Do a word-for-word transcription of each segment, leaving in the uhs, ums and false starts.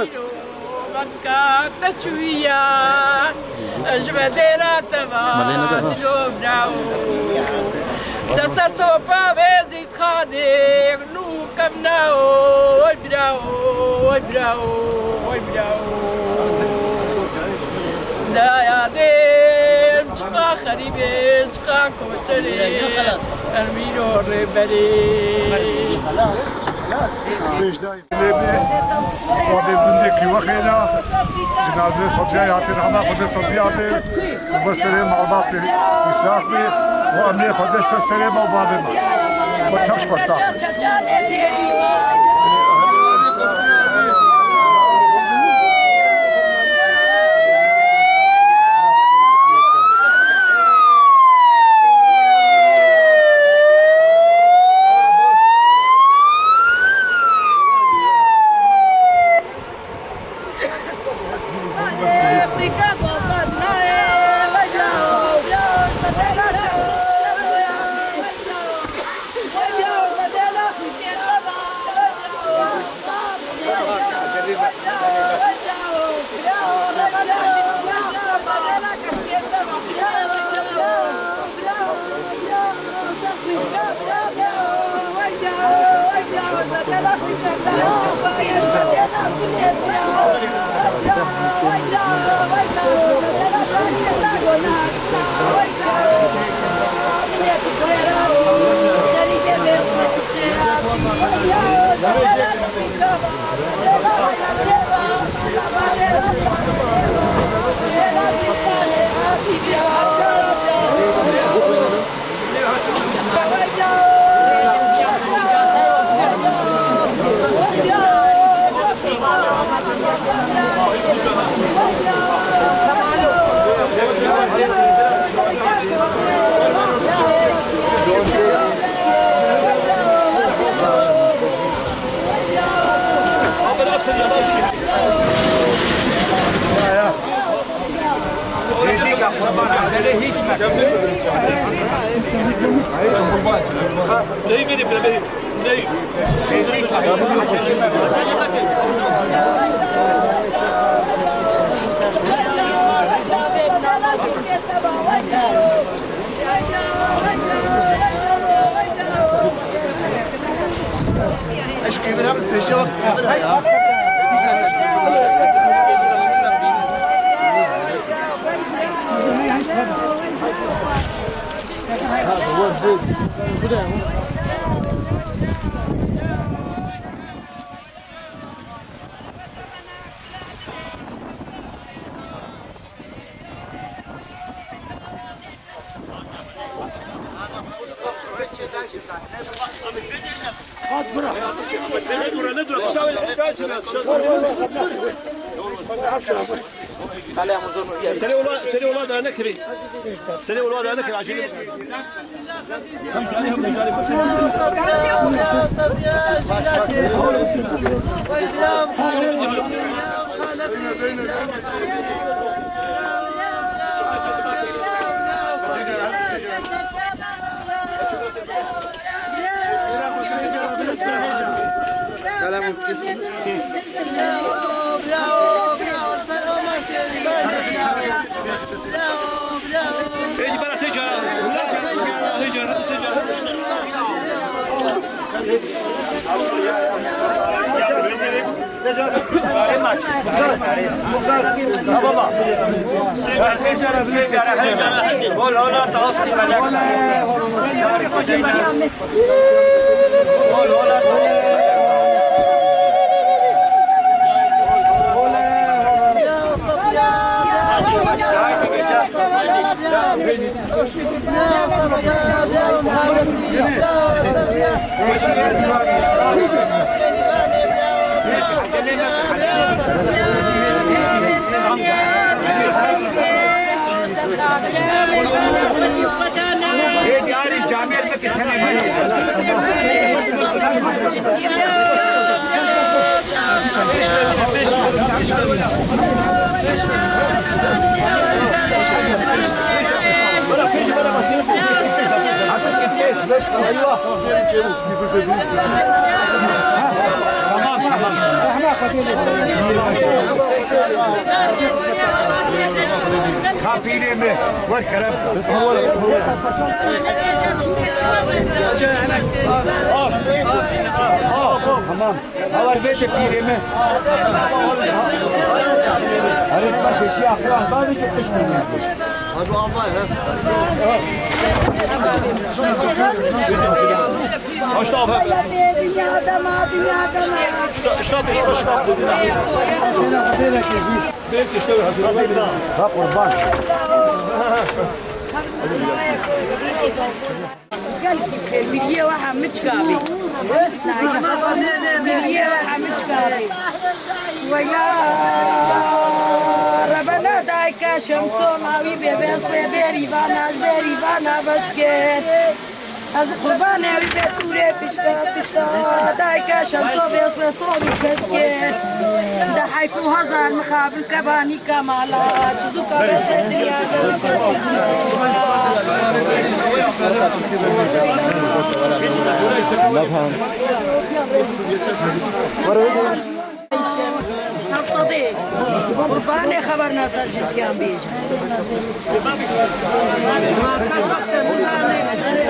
Manka te çûya, ji me dêra te va dilo brao. Te ser topa Bezîd Xanê nû kevna, oy brao, oy brao, oy brao. Daya dêm çiqa xerîbê, çiqa koçerê, ermîro rêberê. Lê bi wadê gundê Kîwexê de cinazê Sodiyayê hatî rehma Xwedê Sodiya bê û bi serê malbatê Îsaq bê û emrê Xwedê ser serê me û bavê me. Bi tev ji xwe sax bê. Serê ola, serê ola da nekirî. Serê ola da nekirî, acele. Êdî bera sê cara. Sê cara, sê cara, sê cara. Tamam, tamam. Ka pîrê me, wer kerem. Tamam. Haber ver de pîrê me. Herif bak, eşi akran, daha bir çıkmış mı? Abi, abi, he. Aşta abi. Dünyada mı, dünyada mı? Şta, şta, şta, şta. Ha, kurban. Gelkî bi xêr, miriyê we hemiçka bî. Miriyê we hemiçka bî. Weyla, Rebena dayika Şemso, ma wî bê bes wê bêrîvana, ji bêrîvana bes kir. Ez qurbanê wî be tûrê pişta, pişta dayika Şemso bes wê sor û kes kir. De heyf û hezar mixabin kebanî Kamala, çizûka bes wê dinya de kes kir. Hevsedê. Qurbanê xebernasa Tirkiyan bêje.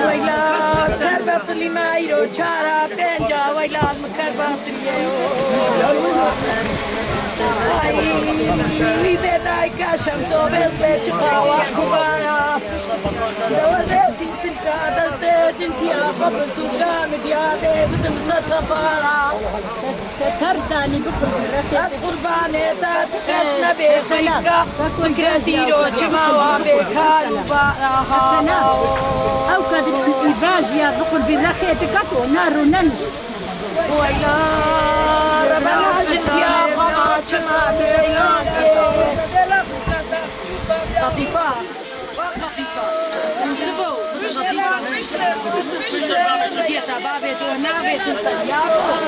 Weyla, ez kerba tilî me îro çara, pênca, weyla, ez min kerba tiliyê. Ay, wî bê dayika Şemso bes bê çiqa wa kubara. Dewezê sî tilka destê cintiya xwe bi sûka min diyadê bidim ser sefara. Te ters danî, biqurbanî rexê. Ez qurbanê te, ti kes nebê xeyka. Fikret îro çima wa bê kar û bara ha. Ew kadî îbajiya biqurbanî rexê dike ku na rûnen. Weyla, Rebena ji diya xwe çima bê. Qetîfa. Wa Qetîfa. Sibo. Müştela, müştela, müştela. Yeta babê tu, navê tu ser ya.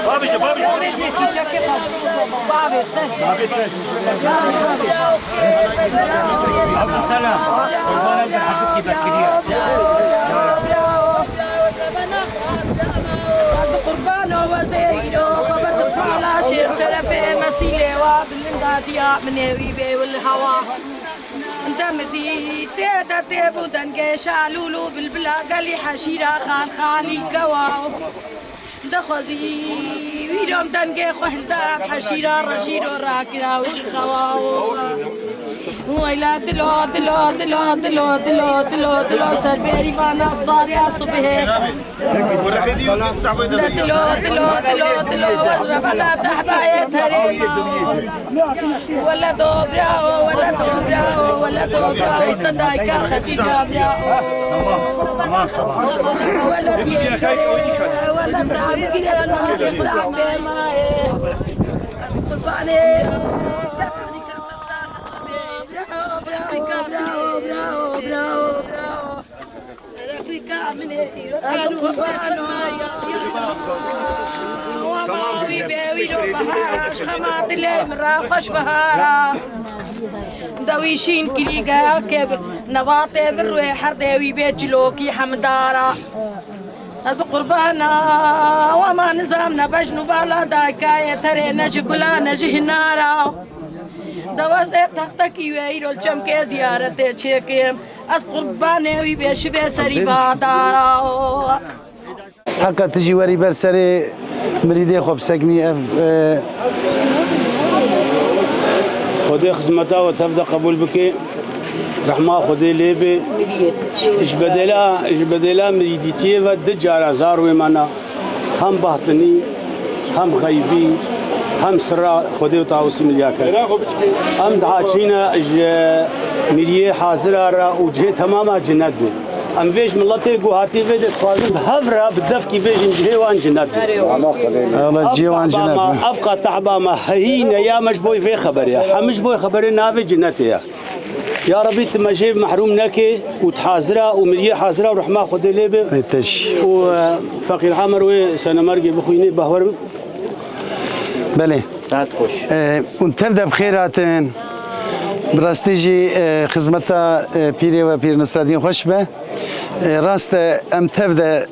Babê, babê. Babê çîçekê babê. Babê ser. Babê ser. Abdüselam. Qurban Abdülhamid ki bekliyor. Bi qurbano wezeyro, xebet sala Şêx Şerefê mesîlê wa bilind datiya min ê wî bê wil hewa. Demidî tê de tê bû dengê şalûl û bilbila gelî heşîra xan xalî kewa. Dixwezî wîrom dengê xwe hilda heşîra reşîro rakira wî xewa. Weyla dilo, dilo, dilo, dilo, dilo, dilo, dilo, ser bêrîvana sariya subhê. Dilo, dilo, dilo, dilo, wez Rebena tehbayê terê. Wele do brao, wele do brao, wele do brao, sedayka Xetîca brao. Wele diye kere, wele tam kire, wele tam kire. Qurbanê. Brao, brao, brao, brao, brao, brao. Wî bê wî ro behara, ji xema dilê min re xweş behara. De wî şîn kirî geyakê bi, newatê bi rûyê herdê wî bê çilokî hemdara. Ez bi qurbana, wema nizam ne bejn û bala dayikayê terê ne ji gula ne ji hinara. De wezê textekî wê îro li çemkê ziyaretê çêkim. Ez qurbanê wî bê şibê serî badara. Heqa tu jî werî ber serê mirîdê xwe biseknî ev, e, Xwedê xizmeta we tev de qebûl bike. Rehma Xwedê lê be. Ji bedela, ji bedela mirîdîtiyê ve du cara zar wê mena. Hem bahtinî, hem xeybî, hem sira Xwedê û Tawusî milya kir. Em diha çîne ji miriyê hazira re û cihê temama cinet bû. Em vê ji miletê ku hatiye vê de dixwazin bi hev re bi defkî bêjin cihê wan cinet bû. Ew re cihê wan cinet bû. Ev qa tehba me heyî ne ya me ji bo vê xeberê ya. Hemî ji bo xeberê navê cinetê ya. Ya Rebî, tu me jê mehrûm neke û tu hazira û miriyê hazira û rehma Xwedê lê be. Ê te jî. Û, e, Feqîr Amer wê senemergê bixwînê, behwer bim. Belê. Saet xweş. E, hûn tev de bi xêr hatin. Bi rastî jî, e, xizmeta, e, pîrê we Pîr Nisredîn xweş be. E, rast e, em tev de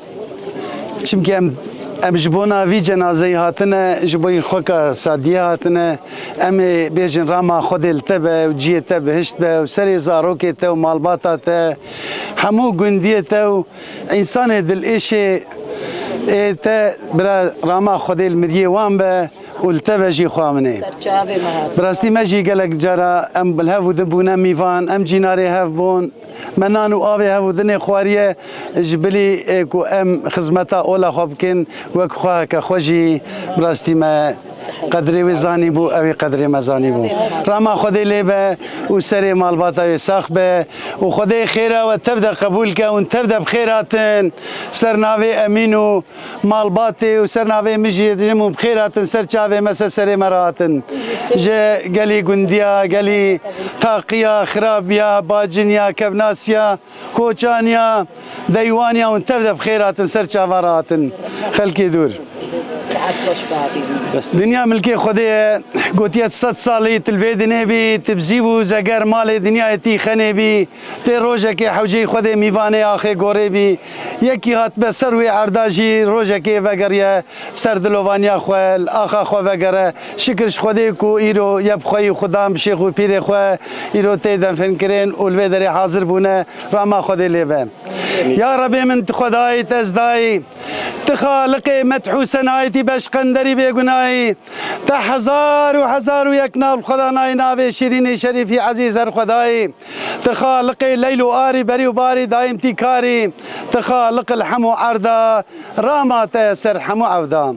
Çimkî em Em ji bona vî cenazeyê hatine, ji bo xweka Sadiyê hatine. Em ê bêjin rama Xwedê li te be û cihê te bihişt be û serê zarokê te û malbata te, hemû gundiyê te û însanê dilêşê ê te, bira rama Xwedê li miriyê wan be û li te be jî xwe min ê. Serçavê me hat. Bi rastî me jî gelek cara em li hev û din bûne mîvan, em cînarê hev bûn. Me nan û avê hev û dinê xwariye ji bilî, ê, ku em xizmeta ola xwe bikin, wek xwe heke xwe jî bi rastî me qedrê wê zanîbû, ew ê qedrê me zanîbû. Rama Xwedê lê be û serê malbata wê sax be û Xwedê xêra we tev de qebûl ke û tev de bi xêr hatin ser navê Emîn û malbatê û ser navê min jî dijim û bi xêr hatin ser çavê me, ser serê me re hatin. Ji gelî gundiya, gelî taqiya, xirabiya, baciniya, kevnasiya, koçaniya, deywaniya hûn tev de bi xêr hatin, ser çava re hatin. Xelkê dûr. Dinya milkê Xwedê ye. Gotiye, sed salî tu li vê dinê bî, tu bi zîv û zeger malê dinyayê tî xenê bî. Tê rojekê hewceyî Xwedê mîvanê axê gorê bî. Yekî hatibe ser wê erda jî rojekê vegeriye ser dilovaniya xwe, li axa xwe vegere. Şikir ji Xwedê ku îro yê bi xweyî û xudan bi şêx û pîrê xwe îro tê definkirin û li vê derê hazir bûne. Rama Xwedê lê be. Ya Rebê min, tu Xwedayî, te ez dayî. Tu Xaliqê meth û senayî, tî beşqenderî bêgunayî. Te hezar û hezar û yek nav li xwe da nayî, navê şîrînî şerîfî ezîz her Xwedayî. Tu Xaliqê leyl û arî, berî û barî, dayîm tî karî. Tu Xaliq li hemû erda, rama te ser hemû evda.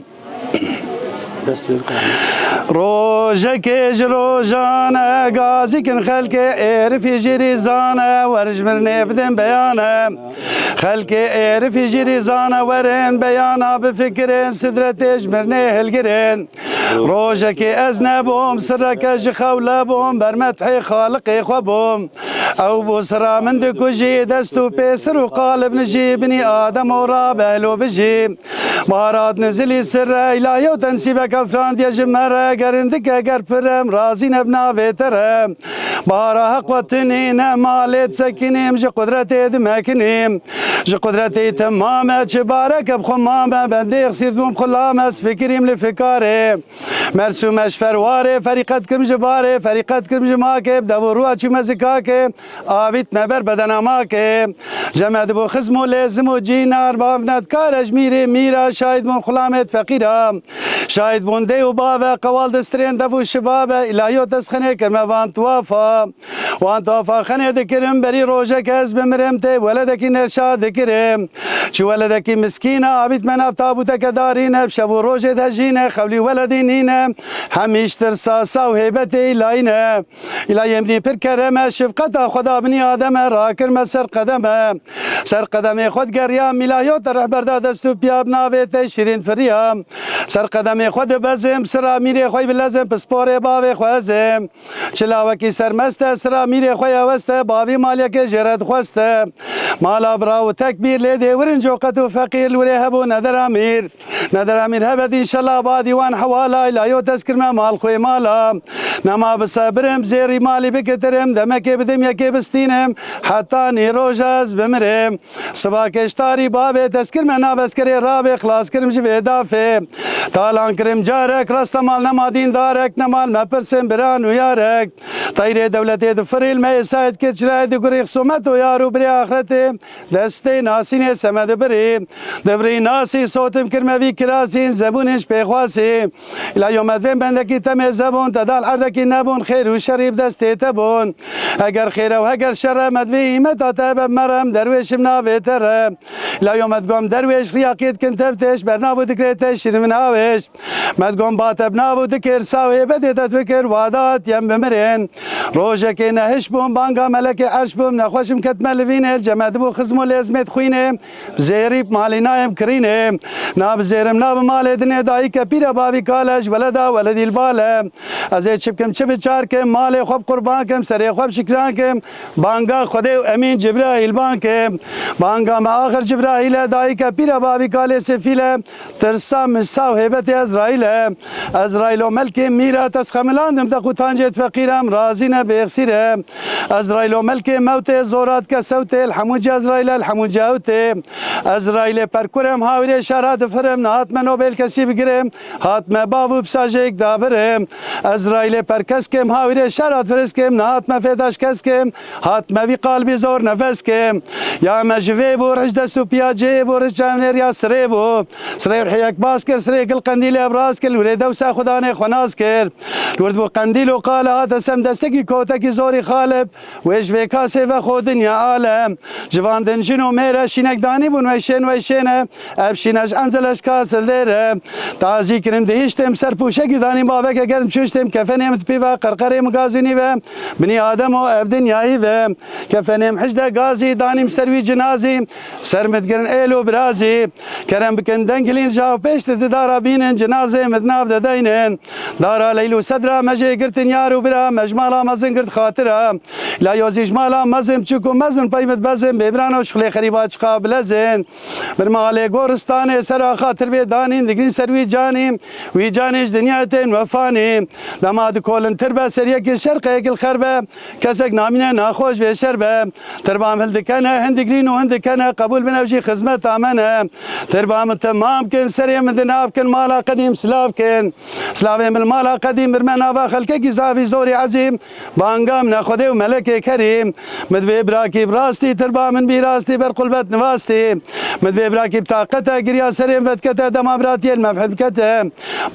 Rojekê ji rojan e, gazî kin xelkê êrifî jî rîzan e, werin ji mirinê bidin beyan e. Xelkê êrifî jî rîzan e, werin beyana bifikirin, sidretê ji mirinê hilgirin. Rojekê ez nebûm, sirreke ji xew lebûm, bermethê Xaliqê xwe bûm. Ew bû sirra min dikujî, dest û pê sir û qalib nijî, binî Adem û rabe lo bijî. Baharat nizilî sirre, îlahiyo te nisîbeke firandiye ji me re, ger hindik e ger pir em razî ne bi navê te re. Bahara heq we tinî ne malê disekinîm, ji qudretê dimekinîm. Ji qudretê temam e, çi bareke bi xwe mame, bendê xsîr dibûm xulam ez fikirîm li fikarê. Mersûme ji ferwarê, ferîqet kirim ji barê, ferîqet kirim ji makê, bi dev û rûa çûme zikakê, avît me ber bedena makê. Cem e dibû xizm û lêzim û cînar, bav nedkare ji mîrê mîra, şahid bûn xulamêt feqîra. Şahid bûn dê û bave, qewal distirên dev û şibabe, îlahiyo te ez xenê kirme van tuafa. Wan tafa xenê dikirim, berî rojek ez bimirim, tê weledekî nêrşa dikirim. Çi weledekî miskîn e, avît me nav tabûteke darîn e, bi şev û rojê de jîn e, xewlî weledî nîn e. Hemî ji tirsa sa û hêbetê îlayîn e. Îlayê min pir kerem e, şefqeta xwe da binî Adem e, rakir me ser qedem e. Ser qedemê xwe digeriya, îlahiyo te rehber da dest û piya, bi navê te şîrîn firiya. Ser qedemê xwe dibezim, sira mîrê xwe bilezim, pisporê bavê xwe ezim. Çi lawekî sermest e, sira mîrê xwe ye weste, bavî maliyekê jê re dixweste. Mala bira û tekbîr lê dê wirin, coqet û feqîr li wirê hebû, nedera mîr. Nedera mîr hebet înşellah, ba dîwan hewala, îlahiyo te ez kirme mal xwê mala. Nema bisebirim, zêrî malî bikitirim, demekê bidim yekê bistînim, heta nîroj ez bimirim. Siba keştarî bavê, te ez kirme nav eskerê rabê, xilas kirim ji vê dafê. Talan kirim carek, raste mal nema dîndarek, nema li me pirsin bira nûyarek. Teyrê dewletê difirî, li me êsayê dikir çirayê, digurî xisûmet û yar û birê axretê, destê nasînê seme dibirî. Dibirî nasî sotim kirme vî kirasîn, zebûnên ji pêxwasî. Îlahiyo me divê bendekî temê zebûn, te dal erdekî nebûn, xêr û şerî bi destê te bûn. Eger xêr e û heger şer e, me divê hîmeta te be, merem derwêşim navê te re. Îlahiyo me digom derwêş, riyaqî dikin teftêş, bernav û dikrê te şîrin min awêş. Me digom ba te bi nav û dikir, sa û hêbetê te difikir, wada hatiyem bimirin. Rojekê nehiş bûm, banga melekê erş bûm, nexweşim ketme li vînê, cem e dibû xizm û lêzmê dixwînê. Zêrî bi malî nayêm kirînê. Na bi zêrim, na bi malê dinê, dayîke pîre bavî kale, ji weleda weledî li bale. Ez ê çi bikim, çi bi çar kim, malê xwe bi qurban kim, serê xwe bi şikran kim. Banga Xwedê û Emîn Cibrahîl ban kim. Banga me axir Cibrahîl e, dayîke pîre bavî kalê sefîl e. Tirsa min sa û hêbetê Ezraîl e. Ezraîlo melkê mîra, te ez xemilandim, te qutancê feqîra, em razî ne. pêxsîr e. Ezraîlo melkê mewtê, zora dike sewtê, li hemû cî Ezraîl e, li hemû cî ewtê. Ezraîlê perkurim, hawîrê şera difirim, nehatme nobê li kesî bigirim, hatme bav û pisajêk dabirim. Ezraîlê perkeskim, hawîrê şera difiriskim, nehatme fêdaş keskim, hatme vî qalbî zor nefeskim. Ya me ji vê bû, rij dest û piya cê bû, rij çavnêr ya sirê bû. Sirê rihê yek bas kir, sirê gil qendîlê ev rast kir, li wêrê dewsa xudanê xwe nas kir. Li wir dibû qendîl û qale hate sem destekî kotekî zorî xalib. Wê ji vê kasê ve xwe dinya alem. Ji van din jin û mêr e, şînek danî bûn weyşên weyşên e. Ev şîne ji enzel e, ji kasil dêr e. Tazî kirim dihiştim, ser pûşekî danî baveke germ çuştim. Kefenê min di pî ve, qerqerê min gazî nî ve. Binî Adem û ev dinyayî ve. Kefenê min hicde gazî, danîm ser wî cinazî. Ser min digirin êl û birazî. Kerem bikin dengilîn ji av pêş di dara bînin, cinazê min di nav de deynin. Dara Leyl û Sedra me jê girtin yar û bira, me ji mala mezin girt xatira. La yozî ji mala mezin, biçûk û mezin pey min dibezin, bêbiran û şixulê xerîba çiqa bilezin. Mir malê goristanê ser axa tirbê danîn, digirîn ser wî canî, wî canê ji dinya tên wefanî. Dema dikolin tirbe ser yekî şerqe yekî xerbe, kesek namîne naxweş bê şerbe. Tirbam hildikene, hin digrîn û hin dikene, qebûl bin ev jî xizmeta me ne. Tirba min temam kin, serê min di nav kin, mala qedîm silav kin. Silavê min mala qedîm birme nava xelkekî zafî zorî ezîm. Banga min e Xwedê û melekê kerîm. Min divê birakî bi rastî, tirba min bî rastî, ber qulbet nivastî. Min divê birakî bi taqete, giriya serê min vedikete, dema biratiyê li mevhil bikete.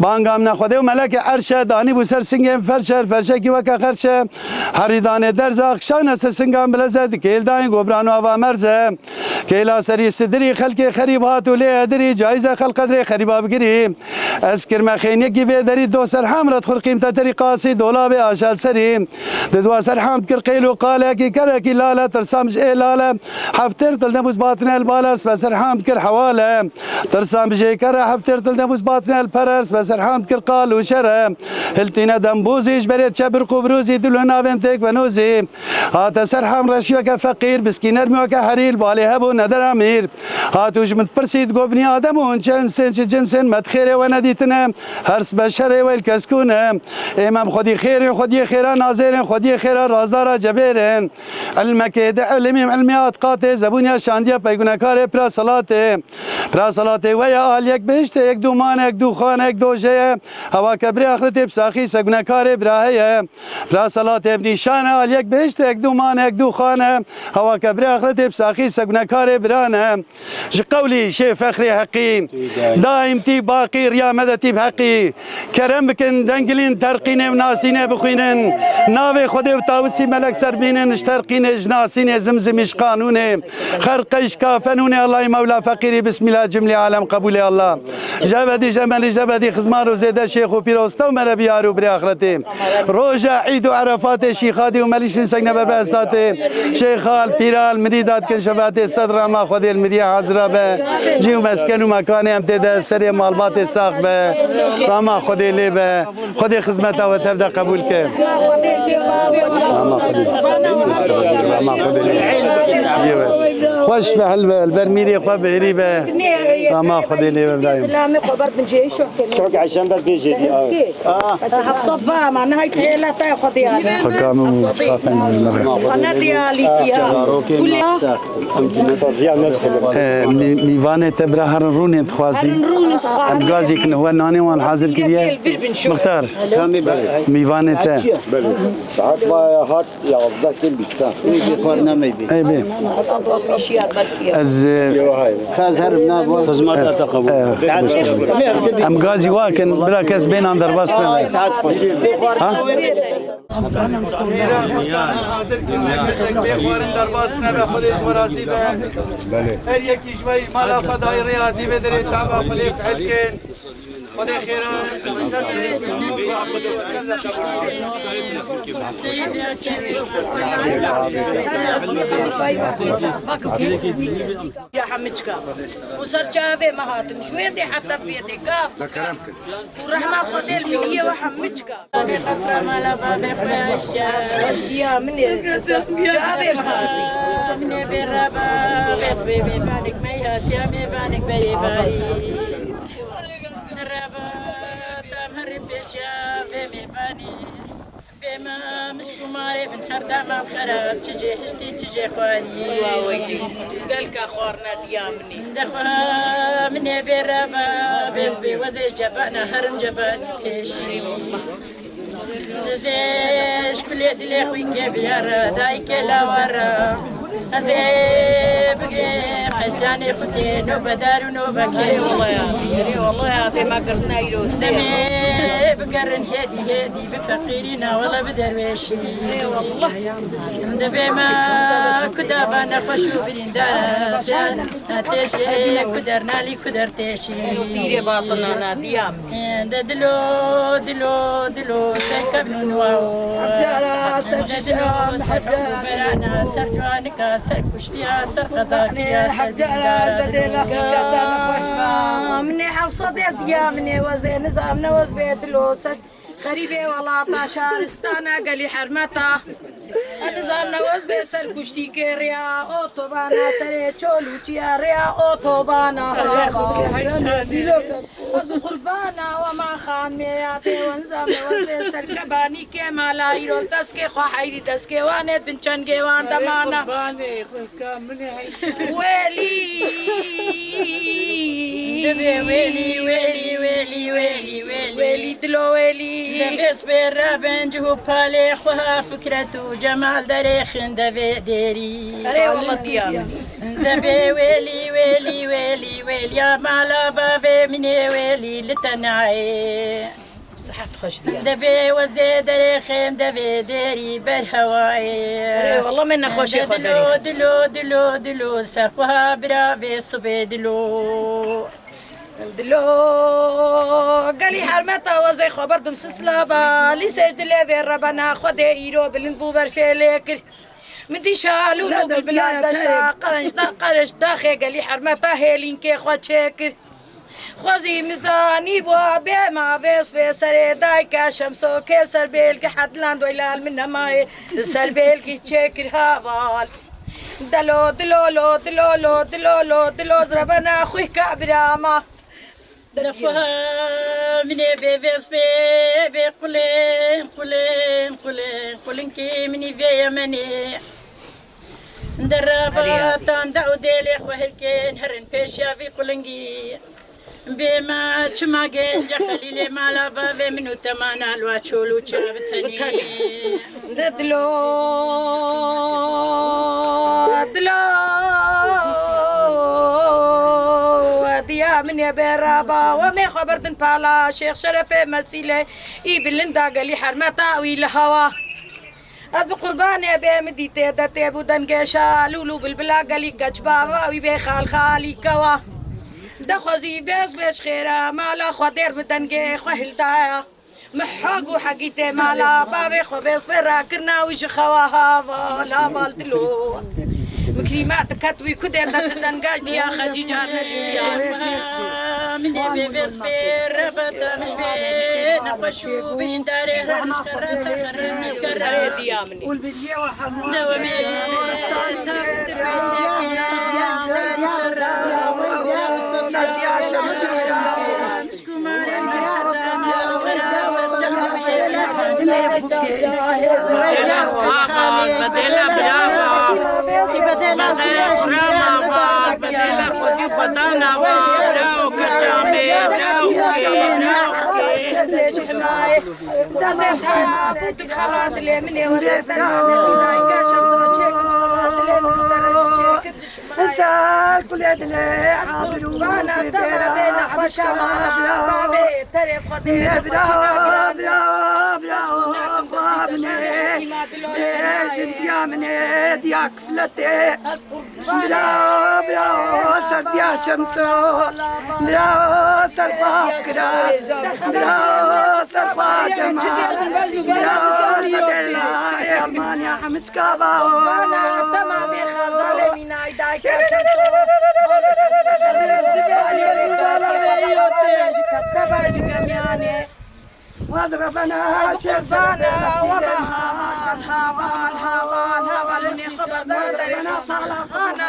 Banga min e Xwedê û melekê erşe, danî bû ser singê min ferşe, ferşekî weke xerşe. Herî danê derza, xişane ser singan bileze, dikêl dayîn gobran û ava merze. Kêla serî sidirî, xelkê xerîb hat û lê edirî, cayîze xelq qedrê xerîba bigirî. Ez kirme xêniyekî vê derî, do serhem re dixwir qîmte terî qasî, dolabê aşal serî. Di dua serhem dikir qêl û qalekî, kerekî lale, tirsam ji ê lale. Heft têr til nebûs batine li bale, spe serhem dikir hewale. Tirsam ji ê kere, heft têr til nebûs batine li pere, spe serhem dikir qal û şere. Hiltîne dembûzî, ji berê diçe birq û birûzî, dil û navên têk venûzî. Hate ser hem reşî weke feqîr, biskîner mi weke herî, li balê hebû nedera mîr. Hat û ji min pirsî, digo binî Adem û hûn çi insên, çi cinsên, me di xêrê we nedîtine, her sibe şerê we li keskûne. Ê me bi xwedî xêrê, xwediyê xêra nazêrên, xwediyê xêra razdara cebêrên. Ilmekê de ilimîm, ilmiya atqatê, zebûniya şandiya peygunekarê pira salatê. Pira salatê we ye al yek bihiştê, yek dûmane, yek dûxane, yek dojeye. Hewa kebrê axretê bi saxî segunekarê bira heye. Pira salatê bi nîşane al yek bihiştê, yek dûmane, yek dûxane. Hewa kebrê axretê bi saxî segunekarê birane. Ji qewlî şê fexrê heqî. Daîm tî baqî riya medetî bi heqî. Kerem bikin, dengilîn, terqînê û nasînê bixwînin. Navê Xwedê û Tawisî melek ser bînin, ji terqînê, ji nasînê, zimzimî, ji qanûnê. Xerqey, ji kafenûnê, Allahî Mewla feqîrî, bismîla cimlî alem qebûlê Allah. Jevedî, jemelî, jevedî, xizmar û zêde şêx û pîr, oste û merebî, yar û birê axretê. Roja Îd û Erefatê, şîxadî û melîşîn segne berbe esatê. Şêxal, pîral, mirî dad kin şefatê sed rama Xwedê li mirî hazira be. Cî û mesken û mekanê em tê de serê malbatê sax be. Rama Xwedê lê be. Xwedê xizmeta we tev de qebûl ke. Rama Xwedê. Rama Xwedê lê be. Cî we. Xweş be, hil be, li ber mîrê xwe bihêrî be. Rama Xwedê lê be, birayê min. Çok yaşam da bejedi. Hafsa ba, ma nihay têla tay xwe diyale. Xwe kamî û çiqa feng ji me re. Xwe ne diyalî tiya. E, mî-, mîvanê te bira herin rûnê dixwazî. Herin rûnê dixwazî. Em gazî kin, we nanê wan hazir kiriye. Mixtar, mîvanê te. Saet va hat yazdeh kil bîsta. Ê bê xwar namey bê. Ê bê. Ez, e, Xaz herim nabo. Xizmeta te qebûl. E, e, em gazî wa kin, bira kes bênan derbas nebe. Saet xweş. Ha? Hazir kir, kesek bê xwarin derbas nebe, Xwedê ji we razî be. Her yekî ji we mala xwe dayî rê hatî vê derê tava xwe lê fiil kin. Xwedê xêra. Ya hemiçka. Û ser çavê me hatin. Ji wê dê heta vê dê gav. Û rehma Xwedê li miliyê we hemiçka. Qesra mala bavê xwe ya. Eşkiya min ê. Çavê me. Min ê bê reba. Bê bê mêvanik me ya. Tiya mêvanik me yê barî. Reba tam herî pêşiya vê mêvanî. Bê me Mişk û marê bin her dema xerab, çi jê hiştî, çi jê xwarî. Gelka xwarina diya min ê. Dexwa min ê bê reva, bês bê wezê cebana herim cebanî pêşî. Dizê ji kulê dilê xwînkê biyara, dayikê lawara. Ez ê bigê xeşanê xwe tê nobedar û nobekêş. Ê wele ya, ê wele ya, dê me girtina îro sê. Demê bigerin hêdî hêdî bi feqîrî na wele bi derwêşî. Ê wele. Dibê me ku daba nexweş û birîndara. Têşê ku dernalî ku dertêşî. Pîrê batila na diya min. De dilo, dilo, dilo, ser kevn û niwa o. Hejara, ser De dilo, ser kevn û berana, ser ciwanika, ser kuştiya, ser qezakiya, ser Hejara, bedêla xikata nexweş ma. Min ê hewsa dê diya min ê wezê, nizam ne wez bê dilo, ser xerîbê welata, şaristana, gelî hermeta. Ez nizam ne wez bê ser kuştî kê rêya otobana, serê çol û çiya rêya otobana. Ez bi qurbana we ma xanmê ya tê we nizam ne wez bê ser kebanî kê mala îro deskê xwe heyrî deskê wan ê bin çengê wan demana. Qurbanê xwe ka min ê heyşa. Welî. Dibê welî, welî, welî, welî, welî. Welî dilo welî. Dibê sibê rabin cih û palê xwe ha Fikret û Cemal derêxin devê dêrî. Erê wele diya. Dibê welî, welî, welî, welî. Ya mala bavê min ê welî li tenayê. Sihet xweş diya. Dibê wezê derêxêm devê dêrî ber hewayê. Erê wele me nexweşê xwe Dilo, derêxin. Dilo, dilo, dilo, ser xwe ha bira vê sibê dilo. Dilo, gelî hermeta wezê xwe berdim sislaba. Lîsê dilê vê rebena xwe dê îro bilind bû ber fêlê kir. Min dîşa lûl û bilbilan deşta qerenc da qerenc daxê gelî hermeta hêlînkê xwe çêkir. Xwezî min zanî bû bê ma vês bê serê dayka Şemso kê ser bêlkî hedilan doylal min nemayê ser bêlkî çêkir haval. Delo, dilo, lo, dilo, lo, dilo, lo, dilo, zrebena xwî ka birama. Dexwa min ê bê vês bê, bê qulên, qulên, qulên, qulinkê min î vê Yemenê. Derabatan da û dêlê xwe hilkên, herin pêşiya vî qulingî. Bê me çima gênce Xelîlê mala bavê min û temana li wa çol û çav tenê. Di dilo, dilo, diya min ê bê raba, we mê xwe birdin pala, Şêx Şerefê Mesîlê, î bilinda gelî hermeta wî li hewa. Ez bi qurbanê bê min dîtê de tê bû dengê şalûl û bilbila gelî keç bava wî bê xal xalî kewa. Dexwezî vêz bêj xêra mala xwe dêr bi dengê xwe hildaya. Mihag û hegî tê mala bavê xwe vêz bê rakirina wî ji xewa haval haval dilo. Mikrîma diket wî ku dê te di denga diya xecî car nediya. Min ê bê vêz bê rebeta min bê nexweş û birîndarê her min kerrata xerrê min kerra. Erê diya min ê. Ser kulê dilê hazir û bana dema bê nexweşa mala bavê terê xwe dê nexweşî bira bira bira xwe bine. Ê jindiya min ê diya kifletê. Bira bira ser diya şemso. Bira ser xwe kira. Bira ser xwe cema. Bira bedela ê Almanya hemçka ba. Bana dema bê xazalê mînay dayka şemso. Waz rebena şêx şerefê mesîlê ma. Heval, heval, heval, min ê xwe berdar derê xwe. Ana,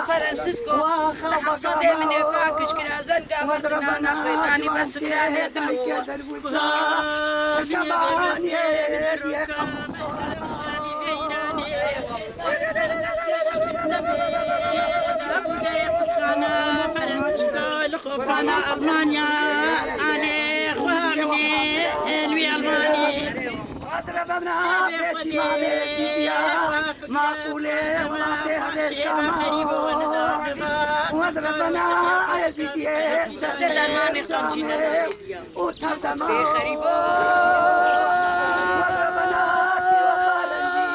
Francisco, di hevsadê min ê ka kişkira zenga xwe dinana xwe, danî ben sikranê dilo. Francisco, li xwe bana Almanya, alê xwe hamînê, elwî Almanî. Wazrebena pêşî mamê Zîdiya, maqûlê welatê hevêrka ma. Wazrebena Ezîdiyê, şermê şamê û tevdema. Wazrebena kî wexa rengî.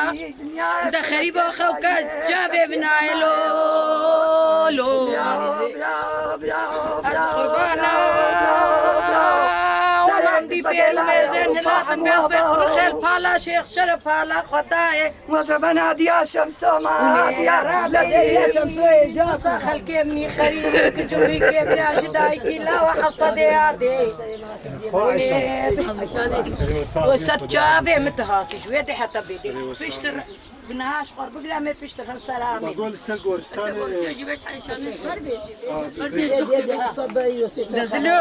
Ay, dinya. De xerîba xewka çavê min ayê lo, lo. Bravo, bravo, bravo, bravo, Qurbana. Bravo, bravo, bravo. Salam dî pêl mêzên hilatin bes be qurxel pala şêx şeref pala xwedayê. Wazrebena diya şemso ma, diya rabê. Diya şemso ê ca. Sa xelkê min î xerîb, ki cumî kê bira ji dayikî lawa hevsedê adê. We ser çavê min diha ki ji wê de heta bêdê. Piştir. Bi niha ji xwe bigire me pişt re ser amê. Bago li ser goristanê. Dilo,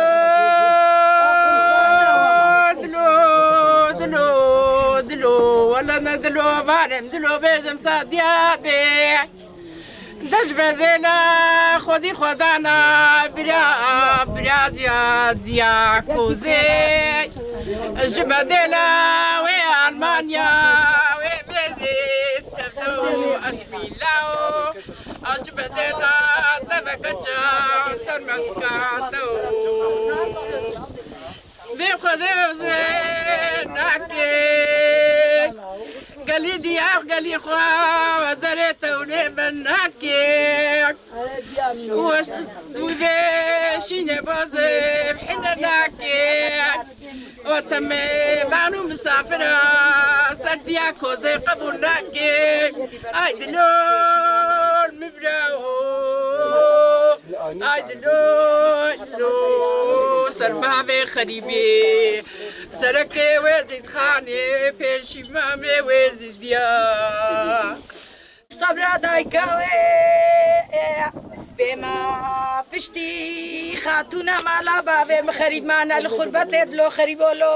dilo, dilo, dilo, wele ne dilo, varem dilo, bêjim sadiya bê. De ji bedêla xwedî xwedana bira, bira ziya, ziya kozê. Ji bedêla wê Almanya, wê bêzê. Esmîlao, ez ji bedêla te vekeça ser me dikate û bê xwedê nake. Gelî diya gelî xwe, wezerê tewlê ben nake. Û ez wî vê şînê bazê hine nake. O temê banu misafira, serdiya kozê qebûl nake. Ay dilol, mi birao. Ay dilol, dilol, ser bavê xerîbî. Serekê wê zîdxanê, pêşîmamê wê zîdiya. Sabra dayka wê, bêma piştî xatûna mala bavê min xerîb mane li xurbetê dilo xerîbo lo,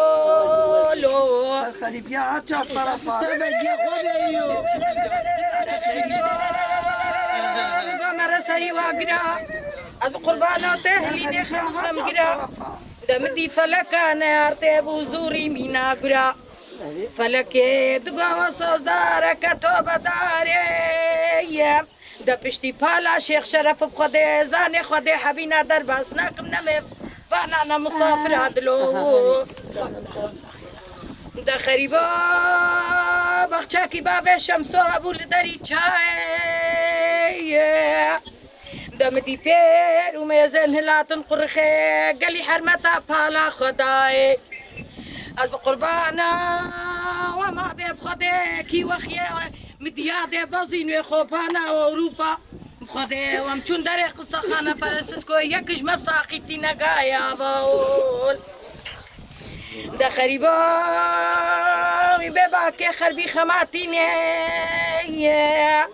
lo. Ser xerîbiya çar tarafa. Ser xerîbiya xwe de yo. Xerîba me re serî wa gira. Ez bi qurbana te hilînê xem xem gira. De min dî feleka neyartê bû zûrî mîna gura. Felekê digo we sozdareke tobedarê ye. De piştî pala Şêx Şeref bi Xwedê, zanê Xwedê hebîna derbas nakim, ne mêvana ne misafira dilo. De xerîba baxçakî bavê Şemso hebû li derî çayê ye. De min dî pêr û mêzên hilatin qurixê, gelî hermeta pala Xwedayê. Ez bi qurbana we ma bê bi Xwedê kî wexiyê min diya dê bezîn wê xopana Ewropa. Bi Xwedê wem çûn derê qisexane Francisco, yek ji me bi saxîtî negaye ava ol. De xerîba wî bê bakê xerbî xematînê ye.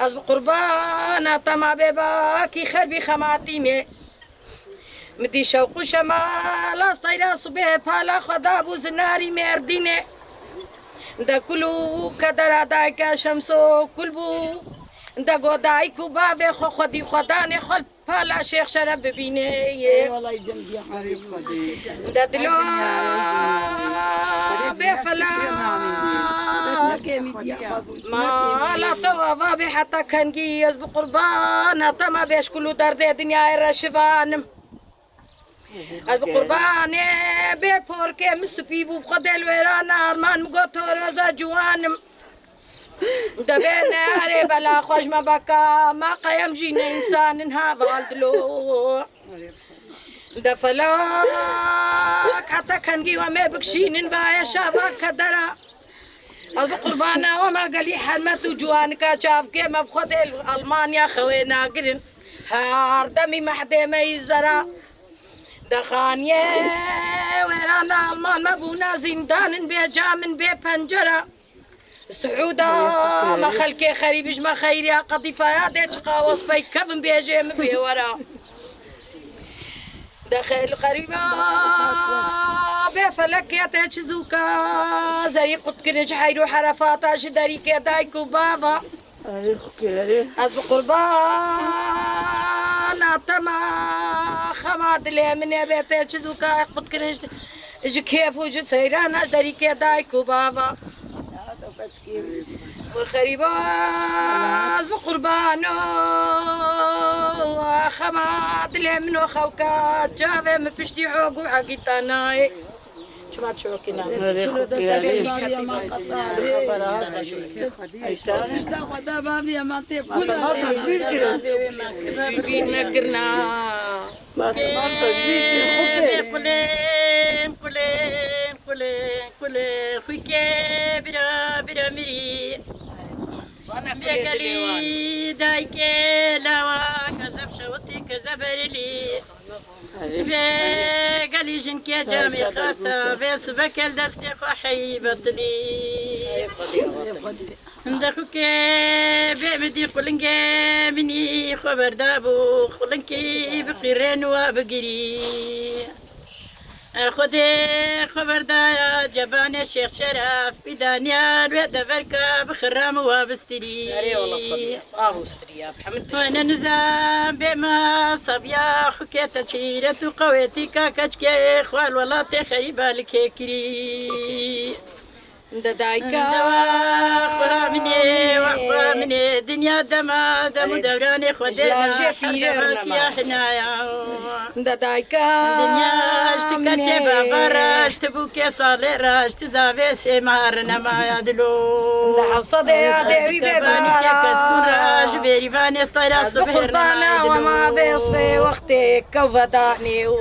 Ez bi qurbana te ma bê bakî xerbî xematînê. Min dî şewq û şemala seyra sibê pala xwe dabû zinarî Mêrdînê. De kul û kedera dayika Şemso kul bû. De got dayik û bavê xwe xwedî xwedanê xwe li pala Şêx Şeref bibîne yê. Ey welay cem diya. De dilo bê fela. Mala te wa va bê heta kengî, ez bi qurbana te me bêşkul û derdê dinyayê re şivanim. Ez bi qurbanê bê porkê min spî bû, bi Xwedê li wêrana arman min got, toreza ciwanim. De bê neyarê bela xwe ji me veka, ma qeyem jî ne însan in heval dilo. De felak heta kengî we mê bikişînin, vaye şava kedera. Ez bi qurbana we me gelî hermet û ciwanika çavkê me bi Xwedê li Almanya xewê nagirin. Her demî mehdê me yî zera. De xaniyê Wêrana man me bûne zîndanin bê camin bê pencera. Sihûda me xelkê xerîb ji me xeyriya qedîfaya dê çiqa wespey kevin bêjê min bê wera. De xel xerîba bê felekê tê çi zûka zerî qutkirin ji heyr û herefata ji derîkê dayk û bava. Erê xwikê erê. Ez bi qurbana te me xema dilê min ê bê tê çi zûka qutkirin ji, ji kêf û ji seyrana derîkê dayk û bava. Bi xerîba ez bi qurbano xema dilê min û xewka çavê min piştî hog û hegîta nayê. Çima çokî nayê? Erê xwikê erê. Eyşan. Pişta xwe da baviya man tê Mata kul. Mata tecbîr kirin. Tecbîr nekirina. Mata, mata tecbîr kirin, xwikê. Qulên, qulên, qulên, qulên, xwikê bira, bira mirî. Bê gelî dayikê lawa, kezeb şewitî, kezeb erêlî. Vê gelî jinkê camê xasa, vê sibek el destê xwe heyî betilî. Hinde xwikê bê midî qulingê minî xwe berdabû, qulinkî bi qîrên wa bigirî. Xwedê xwe berdaya cebanê Şêx Şeref, pîdaniya wê deverka bi xiram wa bistirî. Erê wala xwedê, avo stirî. Wene nizam bê ma sabiya xwikê te çîret û qewêtî ka keçkê xwal welatê xerîba li kê kirî. De dayka xwe minê, wa xwe minê, dinya dema, dem û dewranê xwe dê da, her dema kiya hinaya. De dayka dinya ji ti keçê bava re, ji ti bûkê salê re, ji ti zavê sê mar nemaya dilo. Di hewsedê ya dêwî bê bara. Ji bêrîvanê stayra sibhêr nemaya dilo. Wema bê sibê wextê kev vedanê û.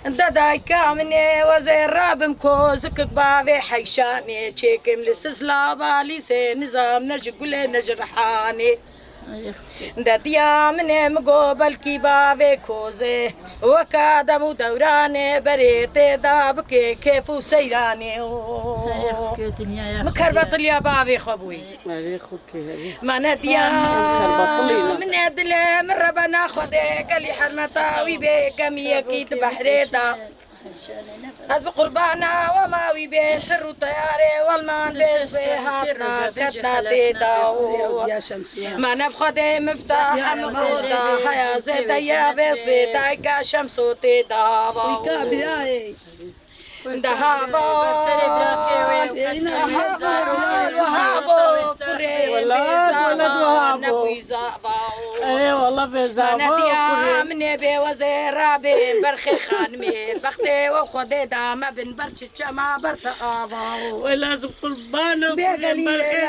De dayka min ê wezê rabim kozikik bavê heyşanê çêkim li Sisla balîsê nizam ne ji gulê ne ji rihanê. De diya min ê mi go belkî bavê kozê weka dem û dewranê berê tê da bikê kêf û seyranê. Mi kerbetiliya bavê xwe bûyî. Erê xwikê erê. Mane diya min ê dilê min rebena Xwedê gelî hermeta wî bê kemiyekî di behrê da. Ez bi qurbana wema wî bê tir û teyarê welman bê swê hatna ketna tê da. Mane bi Xwedê mifta hemû da haya zêde ya bê swê dayka Şemso tê da. Daha bal, daha bal, wahabo, kurê bêza, nebûy zava. Ey, wala bêza. Nediya min ê bê wezê rabê, berxê xanimê, bextê we Xwedê da me bin ber çiçema ber te ava. Wela ez qurban û berxê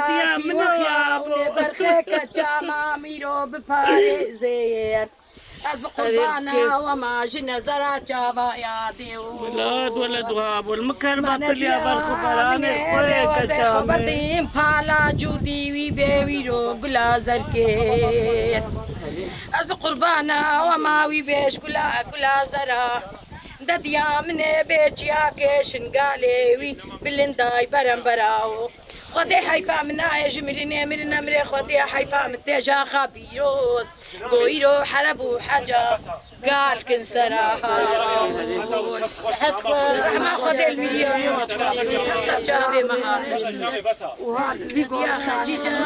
diya min ava. Berxê keçama mîro biparêzê. Ez bi qurbana wema ji nezera çava ya dê û. Wela, wela duha bol. Mi ker batiliya ber xwe beranê xwe ye keça me. Berdîn pala cûdî wî bê wîro gula zerkê. Ez bi qurbana wema wî bê ji gula, gula zera. Dediya min ê bê çiyakê şingalê wî bilindayî berembera û. Xwedê heyfa min nayê ji mirinê, mirin emrê Xwedê heyfa min tê ji axa pîroz. Go îro hereb û heca galkin sera. Rehma Xwedê li miriya çavê me hat. Diya Xecî can.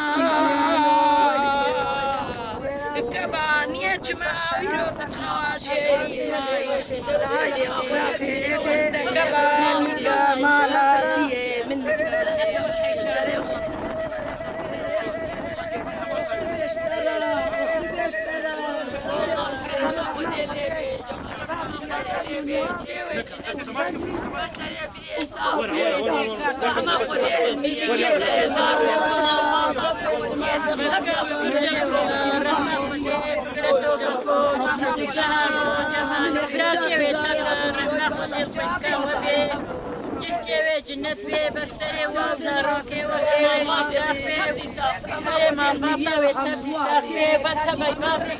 Keba niye çima îro dixaşê. Keba niye mala diye min. Cinkê wê, cinnet wê, ber serê we û zarokê we, serê malbata wê tevlî sax bê, we tevey bavê.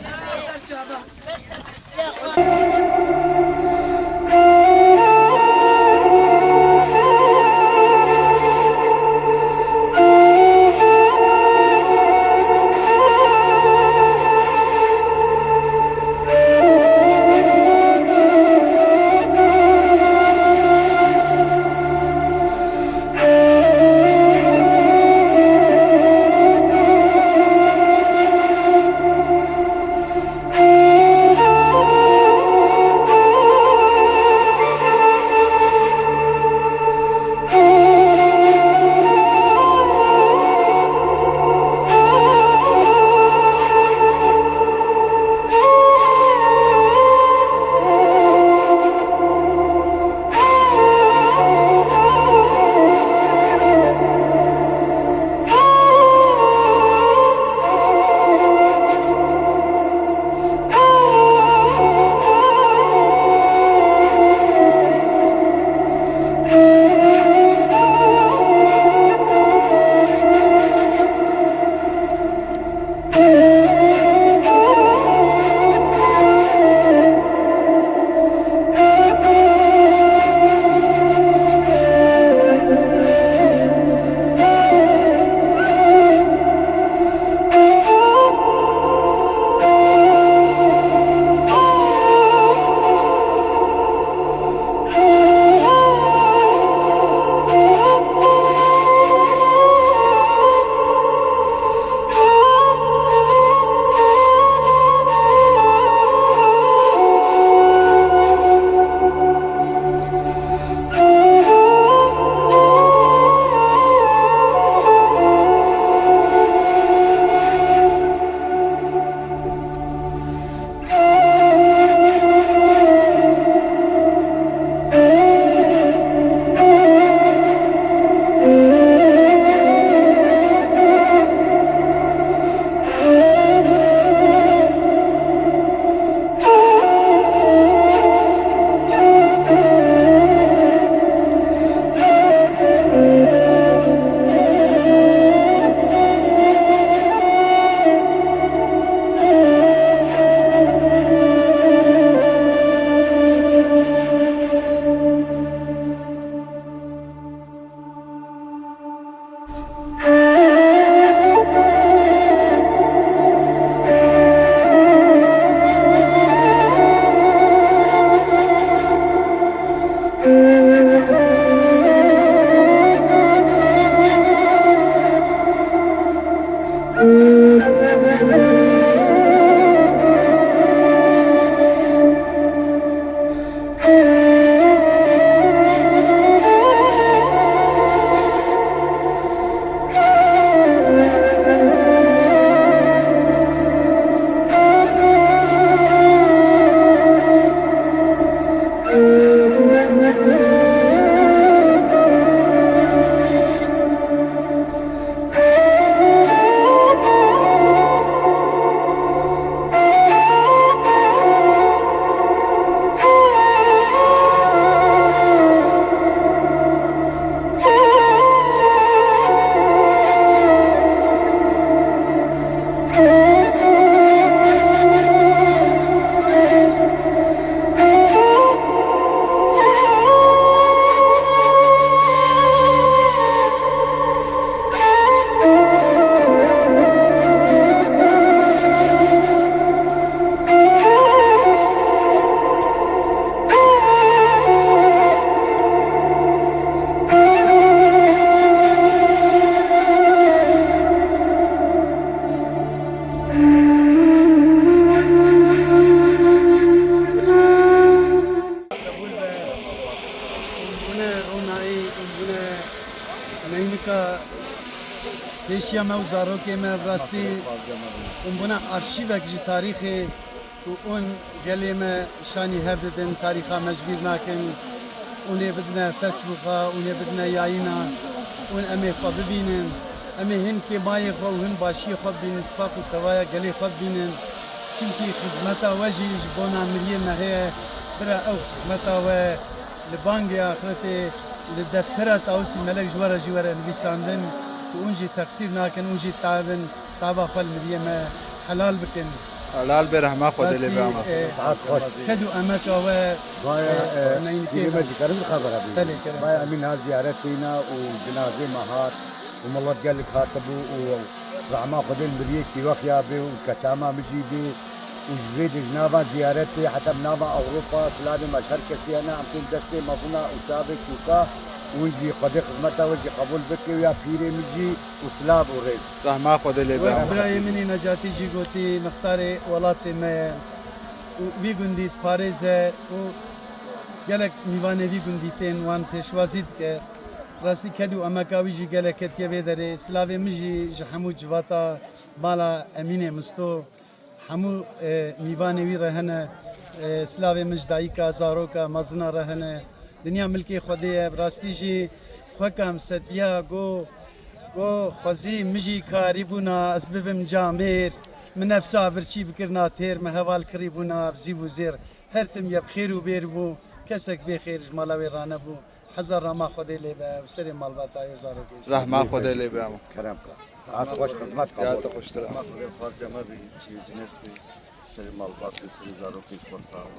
Ronayî û bûne neynika pêşiya me û zarokê me, bi rastî hûn bûne arşîvek ji tarîxê û hûn gelê me şanî hev didin, tarîxa me ji bîr nakin. Hûn ê bidine Facebooka, hûn ê bidine yayîna, hûn em ê xwe bibînin. Em ê hin kêmayê xwe û hin başiyê xwe bibînin, tifaq û tevaya gelê xwe bibînin. Çimkî xizmeta we jî ji bona miriyê me heye. Bira ew xizmeta we li bangê axretê, li deftera Tawusî Melek ji we re jî were nivîsandin û hûn jî teqsîr nakin, hûn jî tav in, tava xwe li miriyê me helal bikin. Helal be, rehma Xwedê lê be ama. Rastî, e, Saet xweş. Ked û emeka we, Vaya, e, e, neynikê pîrê me me. Jî kerim xebera bî. Belê, kerim. Vaya, Emîn hat ziyaretê îna û cinazê me hat û milet gelek hatibû û rehma Xwedê li miriyê kî wexiya bê û keça me mijî bê. Û ji vê de ji nava ziyaretê heta bi nava Ewropa silavê me ji her kesî hene, em tên destê mezina û çavê kûka û hûn jî Xwedê xizmeta we jî qebûl bike û ya pîrê min jî û silav û rêz. Rehma Xwedê lê be. Wek birayê min ê Necatî jî gotî, mixtarê welatê me ye û wî gundî diparêze û gelek mîvanê vî gundî tên, wan pêşwazî dike. Rastî ked û emeka wî jî gelek ketiye vê derê. Silavê min jî ji hemû civata mala Emînê Misto. Hemû, e, mîvanê wî re hene, e, silavê min ji dayika, zaroka, mezina re hene. Dinya milkê Xwedê ye, bi rastî jî xweka em setiya, go, go xwezî min jî karîbûna ez bibim camêr. Min nefsa birçî bikirina têr, min heval kirîbûna bi zîv û zêr. Her tim ye bi xêr û bêr bû, kesek bê xêr ji mala wê ranebû. Hezar rama Xwedê lê be, bi serê malbata yo zarokê. Rehma Xwedê lê be ama. Kerem ka. Saet xweş, xizmet kabul. Ya te xweştir. Rehma Xwedê xwarca me bî, çî cinet bî. Serê malbatê, serê zarokê ji xwe sağ ol.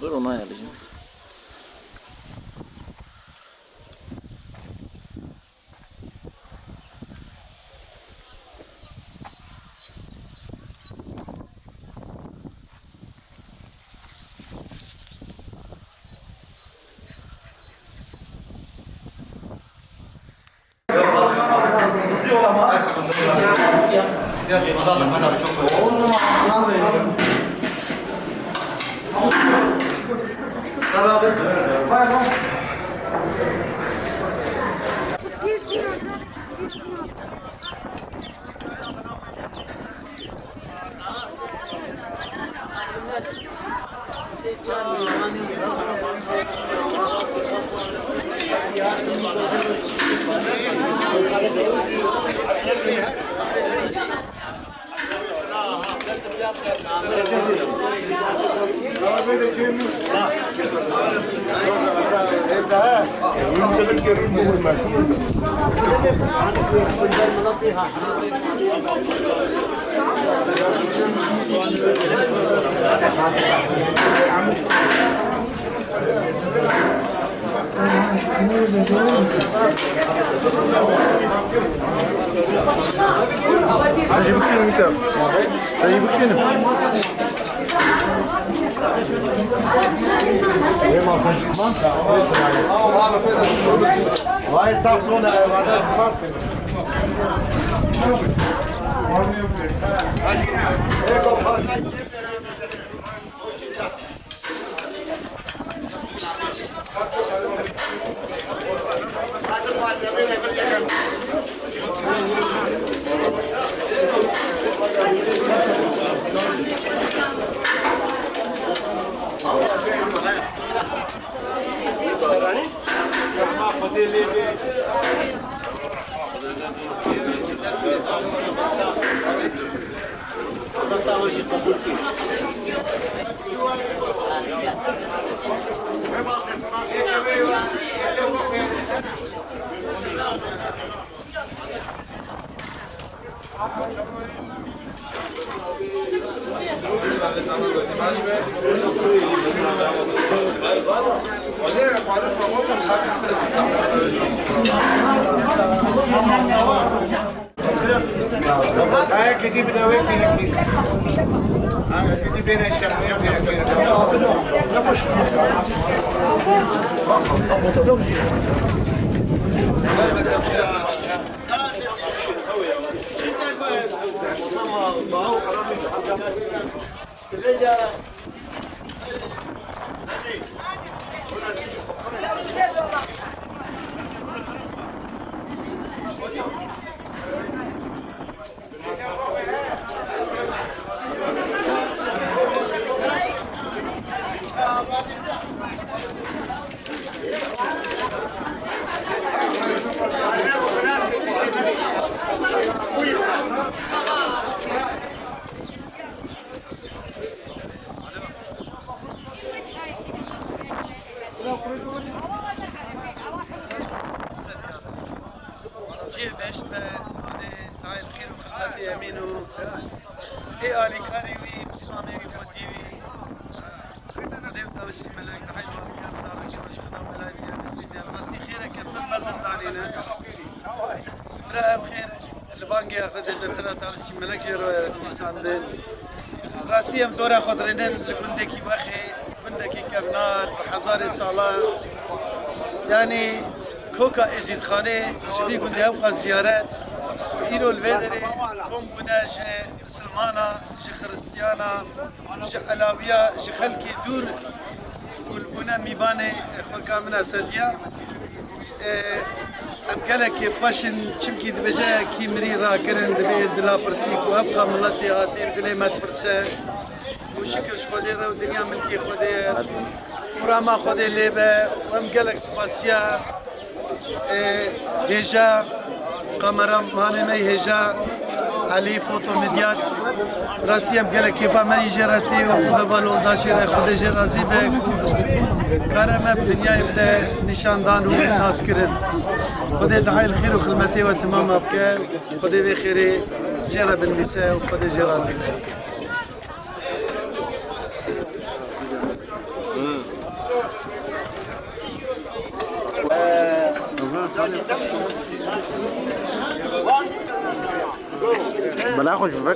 Dur, ona yerleşim. Hacı, büksenim, İsa. Hacı, büksenim. Vay, sağ sol, vay. Ayak edi bir de wek birlikteyiz. Ayak edi ben eşya yapıyorum. Cihê behişt be, Xwedê dayê li xêr û xilmetê Emîn û ê alîkarê wî, pismamê wî, xwediyê wî. Xwedê û tawîsî melek, dahî dua dikim, zarokê we ji qeda û belayê digerin, listî digerin. Rastî xêreke pir mezin danîne. Bira ev xêr li bangê Aqrê Dêdetira Tawîsî Melek jê re nivîsandin. Rastî em dora xwe dirênin li gundekî wexê, gundekî kevnar, bi hezarê sala. Yanî koka Êzîdxanê ji vî gundê ewqas ziyaret, Îro li vê derê kom bûne ji misilmana, ji xiristiyana, ji elawiya, ji xelkê dûr û li bûne mîvanê xweka min a Sediya. Ê, em gelek kêfxweş in, çimkî dibêje kî mirî rakirin, dibê dila pirsî ku ev qa miletê hatî li dilê me dipirse û şikir ji Xwedê re û dinya milkê Xwedê ye. Û rama Xwedê lê be û em gelek spasiya Ê, hêja kameramanê me, hêja Elî Foto Medyat. Rastî em gelek kêfa me jê re tê û xwe va li oldaşê re Xwedê jê razî be ku kare me bi dinyayê bide nîşandan û naskirin. Xwedê dihayê li xêr û xilmetê we timama bike. Xwedê vê xêrê jê re binivîse û Xwedê jê razî be. Bela xweş be.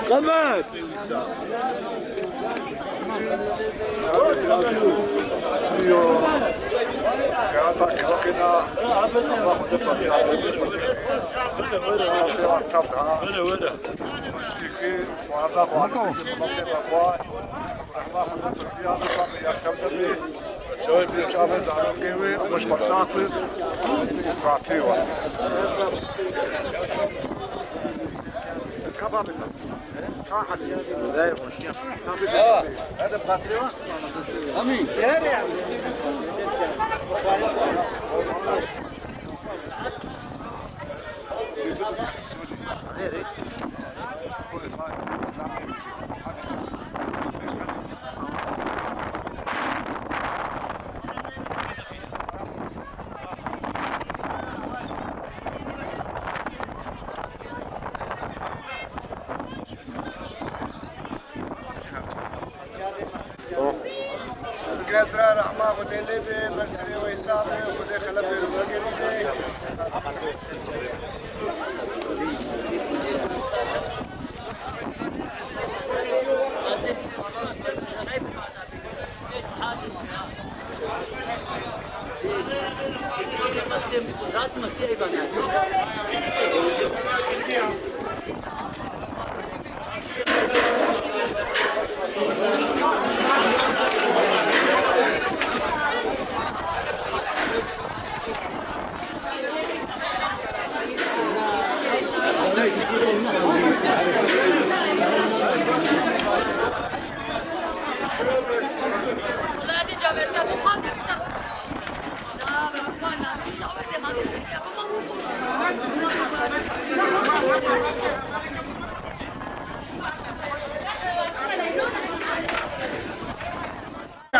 Qemer! Were, were. Çavê çavê zarokê wê, xweş xweşak bin. Xatirê we. Ka babê te. Ka halê. Hadi xatirê we. Amîn. Bigre dira rehma Xwedê lê be, ber serê we sax be, Xwedê xelefê li we gerîne.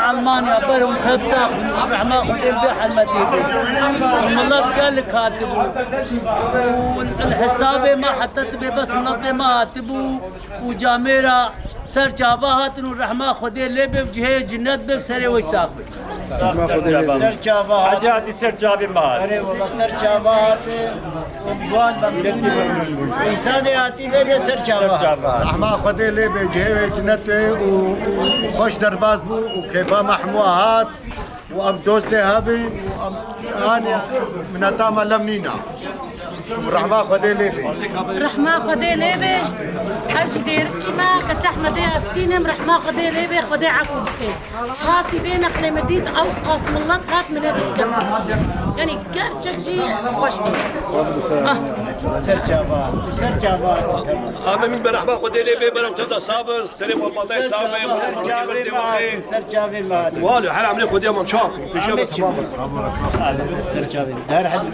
Almanya ber û xebsa rehma Xwedê bi helmetê bû. Milet gelek hatibû. Û li hesabê me heta tibê bes miletê me hatibû û camêra ser çava hatin û rehma Xwedê lê be, cihê cinnet be, serê wê sax be. Rehma Xwedê lê be. Ser çava hat. Hacı hatî ser çavê me hat. Erê wala ser çava hat. Em ciwan bem. Însanê hatî vê de ser çava. Ser çava. Rehma Xwedê lê be, cihê wê cinnet be û, û, û xweş derbas bû û kêfa me hemû hat. Û em dostê hev in û em anê mineta me lem nîna. Rehma Xwedê lê bê. Rehma Xwedê lê bê. Ez jî dêrikî me, Keç Ehmedê Yasîn im, rehma Xwedê lê bê, Xwedê efû bike. Qasî vê neqlê min dît, ew qas milet hat min nedît kes. Yanî gerçek jî xweş bû. Ser çava, ser çava. Amin, min berehma Xwedê lê bê, berem te de sabin, serê malbatay sabin, ser çavê ma, ser çavê ma. Walo, her emrê Xwedê man çak. Pêşe be tamam. Ser çavê. Derhal.